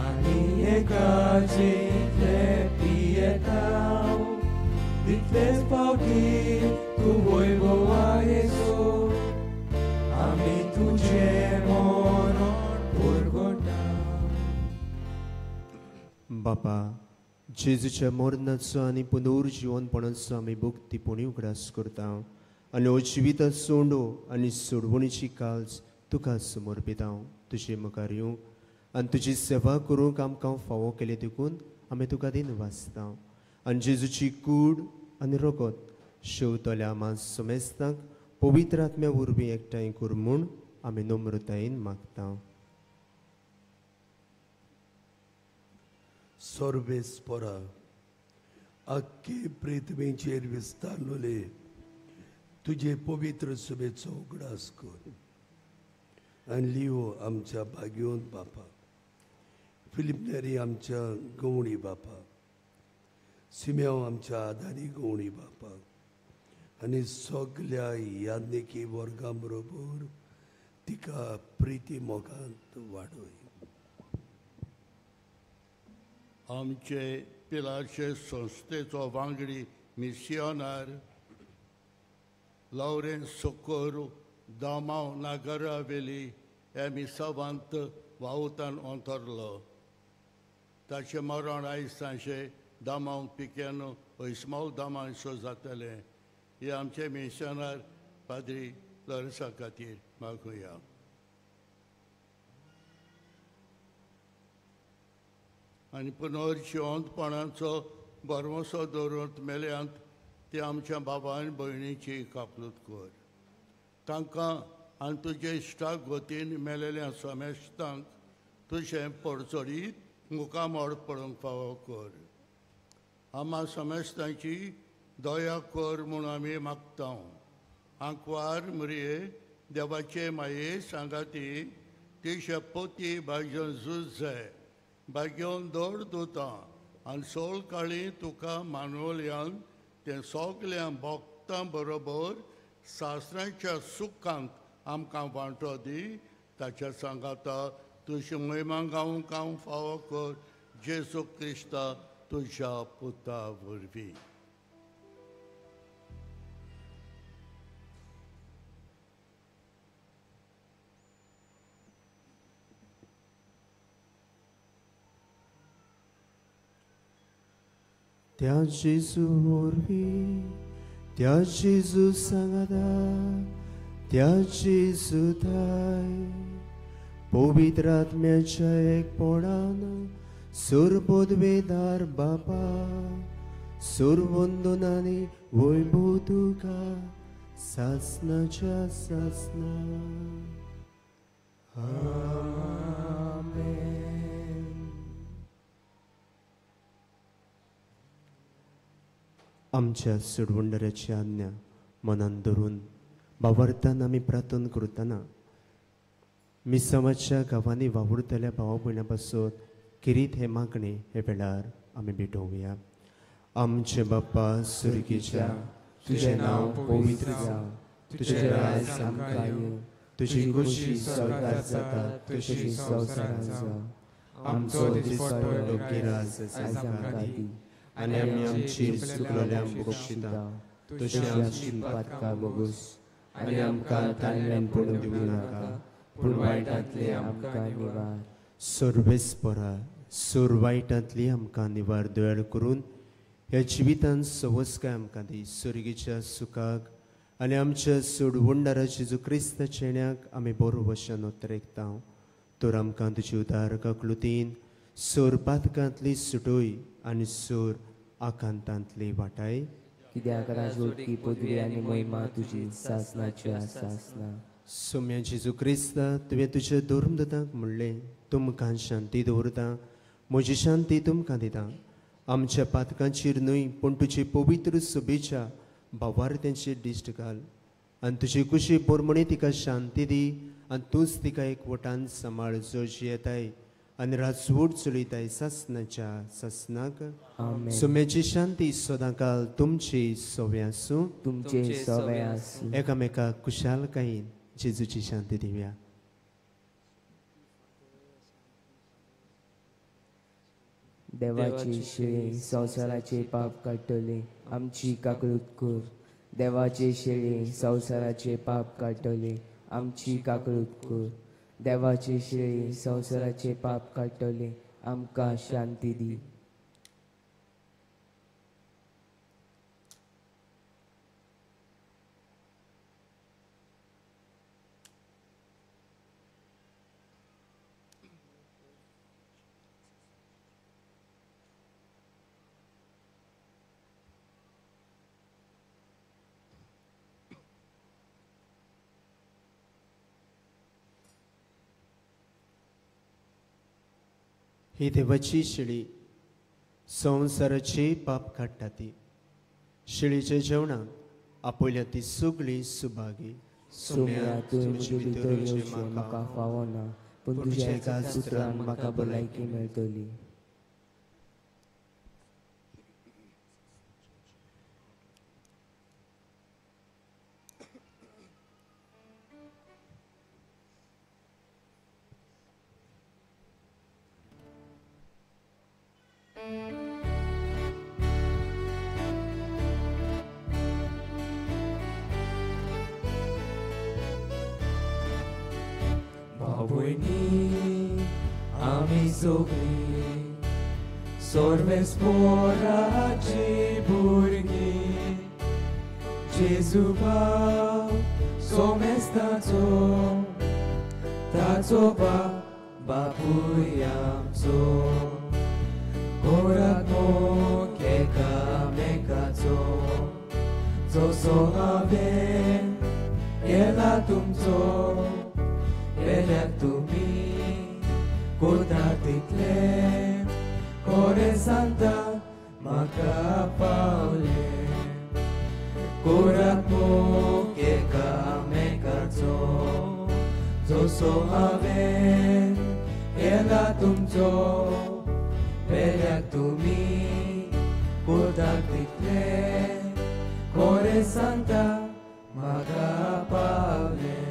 आनी एकाचेंतले पियेता, तितलेच फावटी तूं वैभवा येसो आमी तुजें मरण पोरगोटा. बापा, जेजूच्या मरणाचो आनी पुनर्जिवनपणाचो आमी भक्तीपणी उगडास करता आनी हो जिविता सोंडो आनी सोडवणीची काल्स तुका समर्पिता. तुजे मुखार येवंक आनी तुजी सेवा करूंक आमकां फावो केली देखून आमी तुका दिन वाचता. आनी जेजूची कूड आनी रगत शेवतल्या आमा समेस्तांक पवित्र आत्म्या वरवीं एकठांय कर म्हूण आमी नम्रतायेन मागता. सर्वेस्परा आख्खे पृथ्वीचेर विस्तारलोले तुजे पवित्र सभेचो उगडास कर आनी लियो आमच्या भाग्योन बापा, फिलीप नेरी आमच्या गवणी बापा, सिम्याव आमच्या आदारी गवणी बापा आनी सगल्या याज्ञिकी वर्गां बरोबर तिका प्रिती मोगांत वाडय. आमचे पिलाचे संस्थेचो वांगडी मिसियोनार लॉरेन्स सोकोरू दामाव नागरावेली ह्या मिसावांत वावुतान अंतरलो. ताचें मरण आयज सांजे दामाव पिक्यानो इस्माल दामांचो जातलें. हे आमचे मिशनार पाद्री लॉरेन्सा खातीर मागुया. आनी पुनर्जिवंतपणाचो भरवंसो दवरून मेल्यांत ते आमच्या बाबा आनी भयणीची कापलूत कर. तांकां आनी तुजे इश्टाक गतीन मेलेल्या समेस्तांक तुजें पडचडीत मुखामळ पडूंक फावो कर. आमा समेस्तांची दया कर म्हूण आमी मागता. आंकवार मुरये देवाचे माये सांगाती ती शपथी भाग्योन झूज जाय भाग्योन दौड दुता आनी सोळ काळी तुका मानवल्यान तें सगल्या भक्तां बरोबर सासरांच्या सुखांत आमकां वांटो दी. ताच्या सांगाता तुजी महिमा गावंक हांव फावो कर जेजू क्रिस्ता तुज्या पुता वरवीं. त्या जेजू वरवीं, त्या जेजू सांगाता, त्या जेजू थाय पवित्र आत्म्याच्या एकपणान सुरबोधवेदार बापा सुरवंदनानी वैभव तुका सासनाच्या सासना. आमेन. आमच्या सोडवणदाराची आज्ञा मनान धरून बावरतान आमी प्रार्थना करतना मिसांवाच्या गांवांनी वावुरतल्या भावा भयणां पासत किरीत हे मागणे हे वेळार आमी भेटोवया. आमचे बाप्पा सुर्गीच्या, तुजें नांव पवित्र जावं, तुजें राज आमकां येवं, तुजी खुशी स्वर्गात जाता तशी संवसारांत जावं. आमचो दिसपट्टो गिराज आयज आमकां दी आनी आमी आमची चुकलेल्यांक बक्षिता तशी आमची पातकां भोगोस आनी आमकां ताणल्यान पडूंक दिवं नाका, पूण वायटांतले आमकां निवार. सर्वेस्परा सोर वायटांतली आमकां निवार दयाळ करून ह्या जिवितान सवस्काय आमकां दी. सुर्गीच्या सुखाक आनी आमच्या सोडवणदारा जेजू क्रिस्ताच्या येण्याक आमी बरो वशान उत्तरेकता. तर आमकां तुजी उदार काकलुतीन सोर पातकांतली सुटोय आनी सोर आकांतांतली वाटाय. कित्याक राजवटकी पदवी आनी महिमा तुजी सासनाची सासना. सोम्या जेजू क्रिस्ता, तुवें तुज्या धर्मदूतांक म्हणलें, तुमकां शांती दवरता, म्हजी शांती तुमकां दिता. आमच्या पातकांचेर न्हय पूण तुजी पवित्र सभेच्या भावार्थ्यांचेर दिश्ट घाल आनी तुजी कुशी पोरमणी तिका शांती दी आनी तूंच तिका एकवटान सांबाळ, जो जियेताय आनी राजवट चलयताय सासनाच्या सासनाक. सोम्याची शांती सदांकाल तुमची सवे आसूं. तुमचे सवे आसूं. एकामेकाक कुशालकायेन जेजूची शांती दिवया. देवाची शेळी संवसाराचे पाप काडटली आमची काकळूत कर. देवाची शेळी संवसाराचे पाप काडटली आमची काकळूत कर. देवाची शेळी संवसाराचे पाप काडटली आमकां शांती दी. ही देवाची शेळी संवसाराची पाप काडटा ती शेळीच्या जेवणाक आपयल्या ती सगळी सुभागी. सोम्या, तुवें म्हजे भितर येवचें म्हाका फावना, पूण तुज्या एकाच उतरान म्हाका भलायकी मेळटली. भावभयणी आमी सगळीं सर्वेस्पोराची भुरगीं, जेजू भाव सोमेस्ताचो ताचो बाप बापूय आमचो. कोरात मोग एकामेकाचो जसो हांवें केला तुमचो पेल्याक तुमी कोता तितले खरें सांगता म्हाका पावले कोरात मोग एकामेकाचो जसो हांवें केला तुमचो पेल्याक तुमी कोता तितले खरें सांगता म्हाका पावले.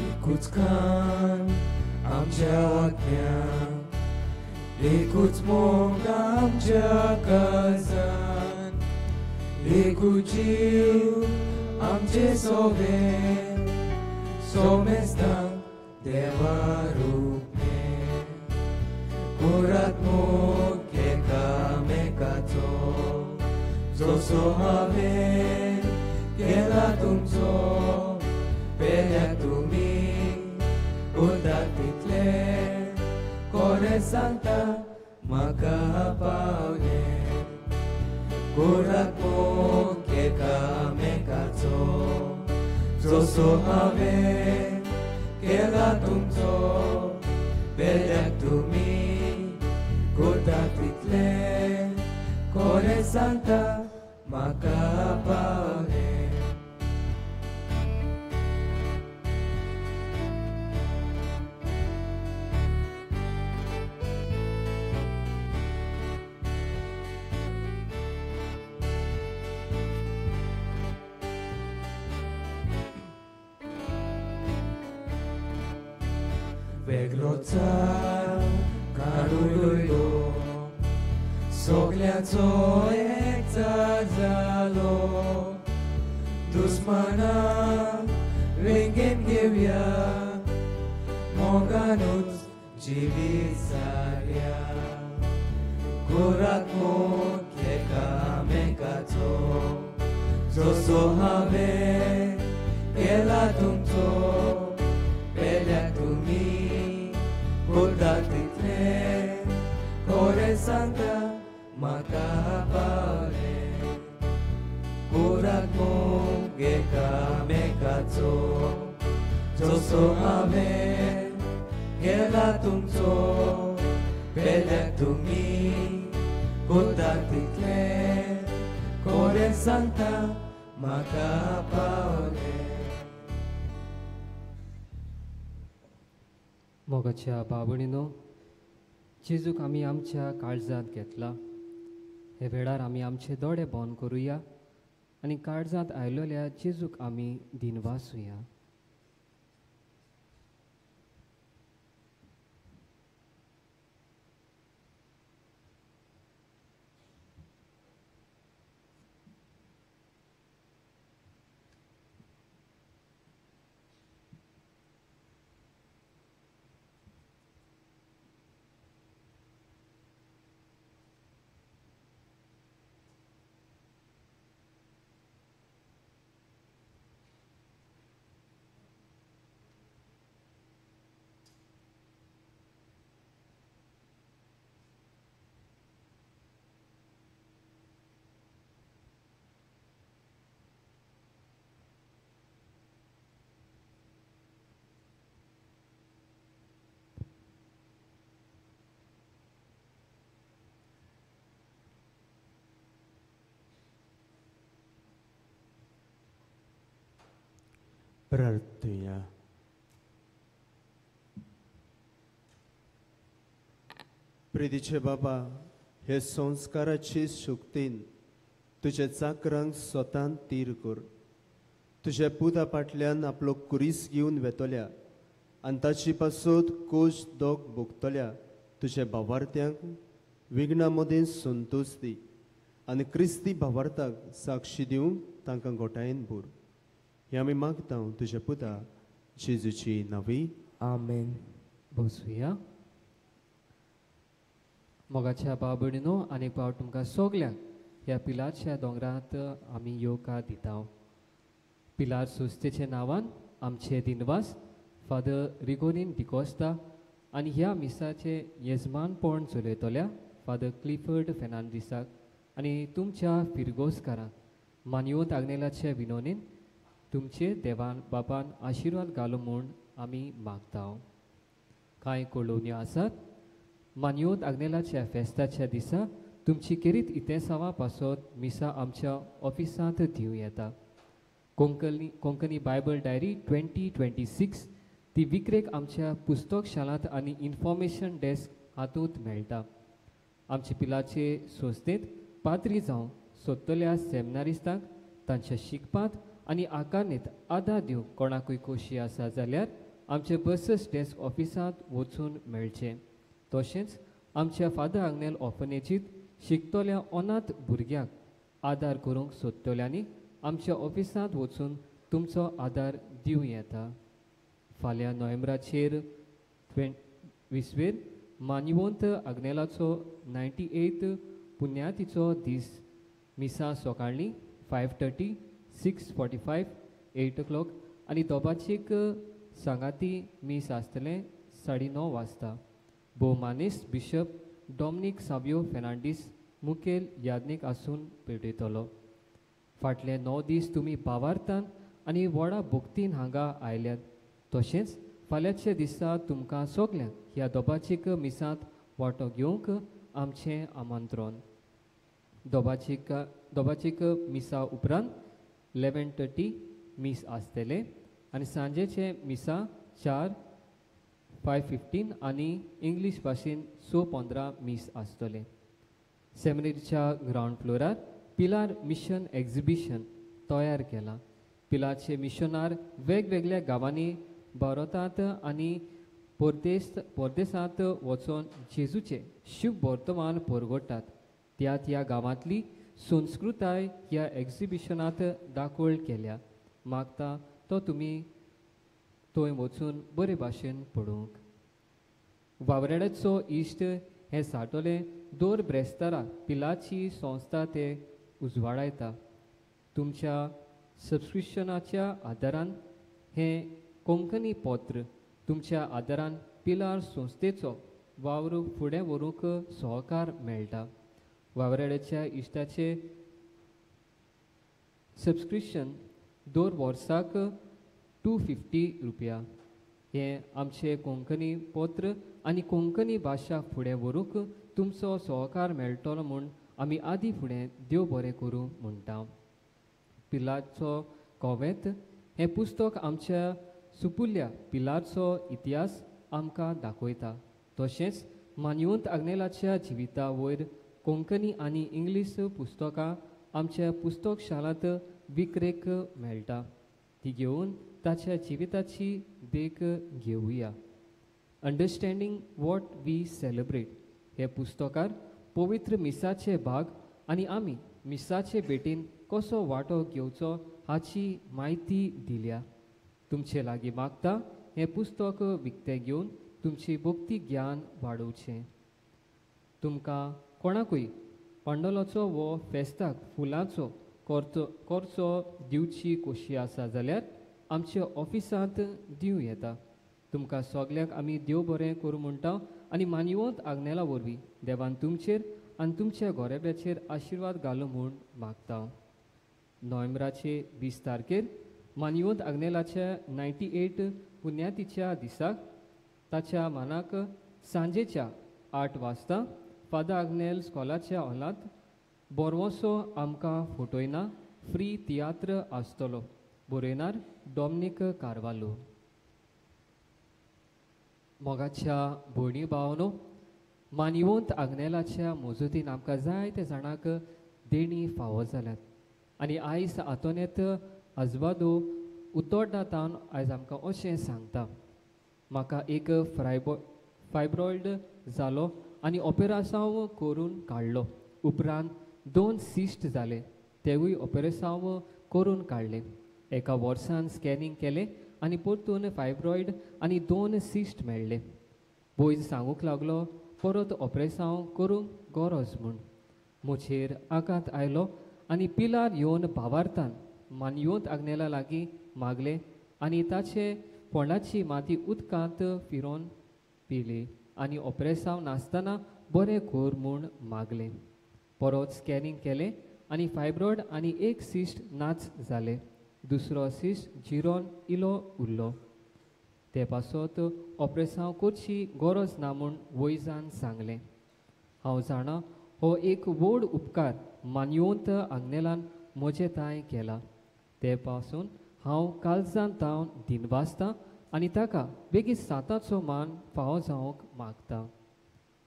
एकूच कान आमच्या आत्म्याक एकूच मोग आमच्या काळजान एकूच जीव आमचे सोबे सोमेस्तांक देवा रूपे कोरात मोग एकामेकाचो जसो हांवें केला तुमचो पेल्याक तुमी कोता तितले खरें सांगता म्हाका पावले कोरात मोग एकामेकाचो जसो हांवें केला तुमचो पेल्याक तुमी कोता तितले खरें सांगता म्हाका पावले. वेगळो चार काडून सगळ्याचो एकचार जालो दुस्मानाक वेंगेन घेवया मोगानूच जिवीत सारया कोरात मोग एकामेकाचो जसो हांवें केला तुमचो पेल्याक तुमी कोता तितले खरें सांगता म्हाका पावले कोरात मोग एकामेकाचो जसो हांवें केला तुमचो पेल्याक तुमी कोता तितले खरें सांगता म्हाका पावले. मोगाच्या भावणीनो, जेजूक आमी आमच्या काळजांत घेतला. हे वेळार आमी आमचे दोळे बंद करुया आनी काळजांत आयलेल्या जेजूक आमी दिनवासुया. प्रार्थुया. प्रितीचे बाबा, हे संस्काराची शक्तीन तुज्या चाकरांक स्वतान तीर कर. तुज्या पुता फाटल्यान आपलो कुरीस घेवन वेतल्या आनी ताची पासत कोश दोग भोगतल्या तुज्या भावार्थ्यांक विघ्ना मदीं संतोश दी आनी क्रिस्ती भावार्थाक साक्षी दिवंक तांकां गोठायेन भर. हें आमी मागता तुज्या पुता जेजूची नांवी आमेन. बसुया. मोगाच्या भाव भयणीनो, आनी एक फावट तुमकां सगल्यांक ह्या पिलारच्या दोंगरांत आमी येवकार दिता. पिलार संस्थेच्या नांवान आमचे दिनवास फादर रिगोनीन डिकोस्ता आनी ह्या मिसाचें येजमानपण चलयतल्या फादर क्लिफर्ड फेर्नांडीसाक आनी तुमच्या फिरगोजकारांक मानयोत आग्नेलाचे विनोनीन तुमचे देवान बापान आशिर्वाद घालो म्हूण आमी मागता. कांय कळोवण्यो आसात. मानयोत आग्नेलाच्या फेस्ताच्या दिसा तुमची केरीत इतेसांवा पासत मिसा आमच्या ऑफिसांत दिवं येता. कोंकणी बायबल डायरी 2026 ती विक्रेक आमच्या पुस्तक शाळांत आनी इन्फॉर्मेशन डेस्क हातूंत मेळटा. आमचे पिलाचे संस्थेंत पाद्री जावं सोदतल्या सेमिनारिस्तांक तांच्या शिकपांत आनी आकारणेंत आदार दिवंक कोणाकूय खोशी आसा जाल्यार आमचे बसस डेस्क ऑफिसांत वचून मेळचें. तशेंच आमच्या फादर आग्नेल ऑर्फनेजींत शिकतल्या अनाथ भुरग्यांक आदार करूंक सोदतल्यांनी आमच्या ऑफिसांत वचून तुमचो आदार दिवं येता. फाल्यां नोव्हेंबराचेर 20वेर मानवंत आग्नेलाचो 98 पुण्यातीचो दीस. मिसां सकाळीं 5:30, 6:45, 8 o'clock आनी दोबाचीक सांगाती मीस आसतलें 9:30 वाजता. भोवमानेस्त बिशप डॉमनीक सावियो फेर्नांडीस मुखेल याज्ञीक आसून पेटयतलो. फाटले 9 दीस तुमी भावार्थान आनी व्हडा भक्तीन हांगा आयल्यात. तशेंच फाल्यांच्या दिसा तुमकां सगल्यांक ह्या दोबाचीक मिसांत वांटो घेवंक आमचें आमंत्रण. दोबाचीक मिसा उपरांत 11:30 मीस आसतलें आनी सांजेचें मिसा 4, 5:15 आनी इंग्लीश भाशेन 6:15 मीस आसतलें. सेमिनरीच्या ग्रावंड फ्लोरार पिलार मिशन एक्झिबिशन तयार केलां. पिलारचे मिशनार वेगवेगळ्या गांवांनी भारतांत आनी परदेसांत वचोन जेजूचें शुभ वर्तमान परगोटात. त्या त्या गांवांतली संस्कृताय ह्या एक्झिबिशनांत दाखोवल केल्या. मागता तो तुमी थंय वचून बरे भाशेन पळोवंक. वावराड्याचो इश्ट हें साठोलें दर ब्रेस्तारा पिलाची संस्था ते उजवाडायता. तुमच्या सबस्क्रिप्शनाच्या आदारान हें कोंकणी पत्र तुमच्या आदारान पिलार संस्थेचो वावर फुडें व्हरूंक सहकार मेळटा. वावराड्याच्या इश्टाचे सबस्क्रिप्शन दर वर्साक 250 रुपया. हें आमचें कोंकणी पत्र आनी कोंकणी भाशा फुडें व्हरूंक तुमचो सहकार मेळटलो म्हूण आमी आदी फुडें देव बरें करूं म्हणटा. पिलारचो कोवेंत हें पुस्तक आमच्या सुपुल्ल्या पिलारचो इतिहास आमकां दाखयता. तशेंच मानवंत आग्नेलाच्या जिविता वयर कोंकणी आनी इंग्लीश पुस्तकां आमच्या पुस्तक शाळांत विक्रेक मेळटा. ती घेवन ताच्या जिविताची देख घेवया. अंडरस्टँडींग what we celebrate हे पुस्तकार पवित्र मिसाचे भाग आनी आमी मिसाचे भेटीन कसो वांटो घेवचो हाची म्हायती दिल्या. तुमचे लागीं मागता हें पुस्तक विकतें घेवन तुमची भक्ती ज्ञान वाडोवचें. तुमकां कोणाकूय पांडोलाचो वो फेस्ताक फुलांचो करचो दिवची खोशी आसा जाल्यार आमच्या ऑफिसांत दिवं येता. तुमकां सगल्यांक आमी देव बरें करूं म्हणटा आनी मानवंत आग्नेला वरवीं देवान तुमचेर आनी तुमच्या गोरेब्याचेर आशिर्वाद घालूं म्हूण मागता. नोव्हेंबराचे 20 तारखेर मानवंत आग्नेलाच्या 98 पुण्यातीच्या दिसाक ताच्या मानाक सांजेच्या 8 वाजता फादर आग्नेल स्कॉलाच्या हॉलांत बोरवोसो आमकां फोटोयना फ्री तियात्र आसतलो. बरयणार डॉमनीक कार्वालो. मोगाच्या भयणी भावनो, मानवंत आग्नेलाच्या मजतीन आमकां जायते जाणांक देणी फावो जाल्यात आनी आयज आंतोनेत आजवादो उतोड्डा तावन आयज आमकां अशें सांगता, म्हाका एक फायब्रॉयड जालो आनी ऑपेरासांव करून काडलो. उपरांत 2 सिस्ट जाले, तेवूय ऑपेरेसांव करून काडलें. एका वर्सान स्कॅनिंग केलें आनी परतून फायब्रॉयड आनी 2 सिस्ट मेळ्ळे. वैज सांगूंक लागलो परत ऑपरेसांव करूंक गरज म्हूण. म्हजेर आघात आयलो आनी पिलार येवन भावार्थान मानयोंत आग्नेला लागीं मागलें आनी ताचे फोंडाची माती उदकांत फिरोवन पिली आनी ऑपरेसांव नासतना बरें कर म्हूण मागलें. परत स्कॅनिंग केलें आनी फायब्रॉयड आनी 1 सिस्ट नाच जालें. दुसरो सिस्ट जिरोन इलो उरलो. ते पासत ऑपरेसांव करची गरज ना म्हूण वैजान सांगलें. हांव जाणा हो एक व्हड उपकार मानयोंत आग्नेलान म्हजे तांय केला. ते पासून हांव कालजान तावन दिनवासतां आनी ताका बेगीन साताचो मान फावो जावंक मागता.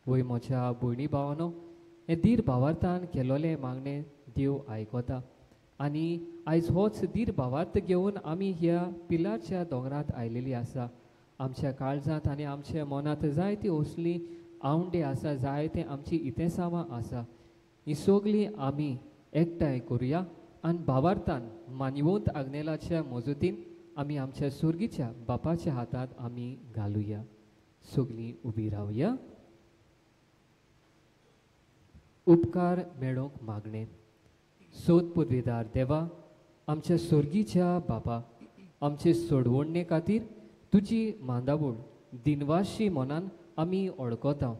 वय म्हज्या भयणी भावानो, हें धीर भावार्थान केलोलें मागणें देव आयकता आनी आयज होच धीर भावार्थ घेवन आमी ह्या पिलाच्या दोंगरांत आयलेली आसा. आमच्या काळजांत आनी आमच्या मनांत जायती असली आवंडे आसा, जायते आमची इतेसांवां आसा. ही सगळीं आमी एकठांय करुया आनी भावार्थान मानवंत आग्नेलाच्या मजतीन आमी आमच्या सुर्गीच्या बापाच्या हातांत आमी घालुया. सगळीं उबी रावया. उपकार मेळोवंक मागणें. सोद पुदवेदार देवा, आमच्या सोर्गीच्या बापा, आमचे सोडवणे खातीर तुजी मांदावळ दिनवाशी मनान आमी ओळखता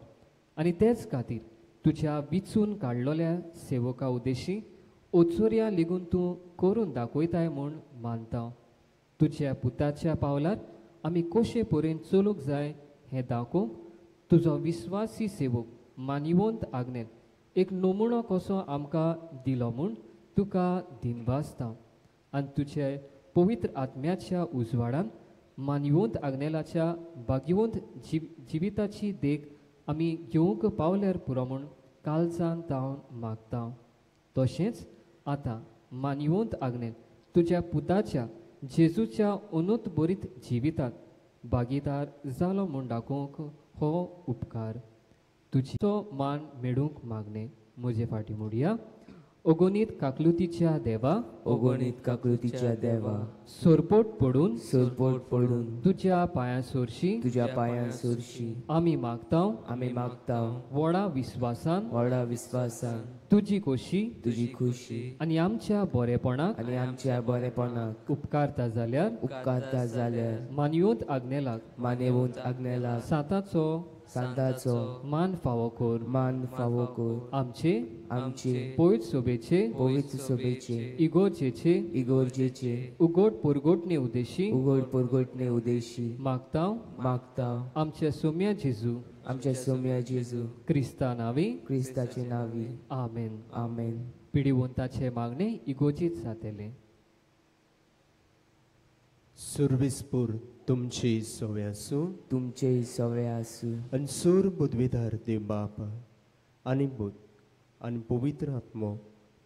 आनी तेच खातीर तुज्या विचून काडलेल्या सेवका उद्देशी ओचोर्या लेगून तूं करून दाखयताय म्हूण मानता. तुज्या पुताच्या पावलार आमी कशे परेन चलूंक जाय हें दाखोवंक तुजो विस्वासी सेवक मानिवंत आग्नेल एक नमुनो कसो आमकां दिलो म्हूण तुका दिनवासता आनी तुजे पवित्र आत्म्याच्या उजवाडान मानवंत आग्नेलाच्या भाग्यवंत जिविताची देख आमी घेवंक पावल्यार पुरो म्हूण कालजान तावन मागता. तशेंच आतां मानवंत आग्नेल तुज्या पुताच्या जेजूच्या अनूत बरीत जिवितांत भागीदार जालो म्हूण दाखोवंक हो उपकार तुजो मान मेळूंक मागणें. म्हजे फाटी मोडया. अगणीत काकलुतीच्या देवा, अगणीत काकलुतीच्या देवा, सोरपोट पडून, सोरपोट पडून तुज्या पांयां सोरशी, तुज्या पांयां सोरशी आमी मागता, आमी मागता व्हडा विस्वासान, व्हडा विस्वासान तुजी खोशी, तुजी खोशी आनी आमच्या बरेपणाक, आनी आमच्या बरेपणाक उपकारता जाल्यार, उपकारता जाल्यार मानवंत आग्नेलाक, मानवंत आग्नेलाक सांताचो, सांताचो मान फावो कर, मान फावो कर. आमचे, आमचे पवित्र सोबेचे, पवित्र सोबेचे इगोर्जेचे, इगोर्जेचे उगोट पुरगोटणे उद्देशी, उगोट पुरगोटणे उद्देशी मागता, मागता आमच्या सोम्या जेजू, आमच्या सोम्या जेजू क्रिस्ता नावी, क्रिस्ताचे नावी. आमेन. आमेन. पिडिवंताचे मागणे इगोर्जीत जातले. सुर्विसपूर तुमची सवे आसूं, तुमचे सवे आसूं. आनी सूर बुदवेदार देव बाप आनी बुद आनी पवित्र आत्मो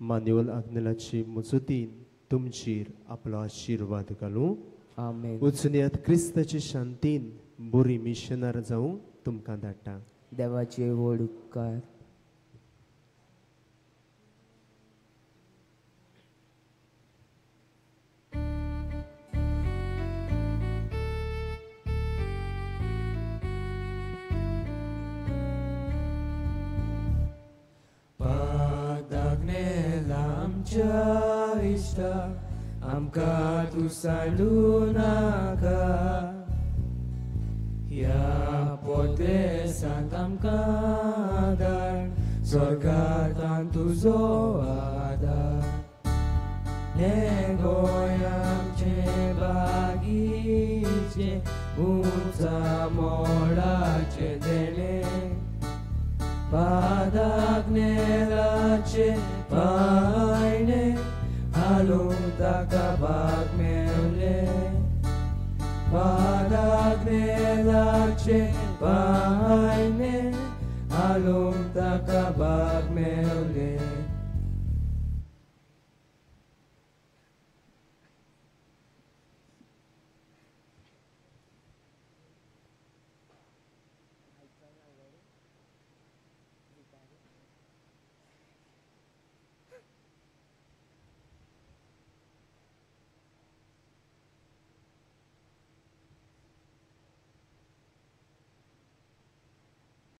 मान्यवल आग्नेलाची मजतीन तुमचेर आपलो आशिर्वाद घालूं. आमेन. वचुनयात क्रिस्ताचे शांतीन बरी मिशनार जावं तुमकां धाडटा. देवाचे व्हड उपकार. इश्टा आमकां तूं सांडू नाका, ह्या पोदेसांत आमकां धाड, स्वर्गांत तुजो आदार. हें गोंय आमचें बागीचें, उंचा मोडाचें देणें, पादाग्नेलाचें पायणें हालूंक ताका भाग मेवलें. पादाग्नेलाचें पायणें हालूंक ताका भाग मेवलें.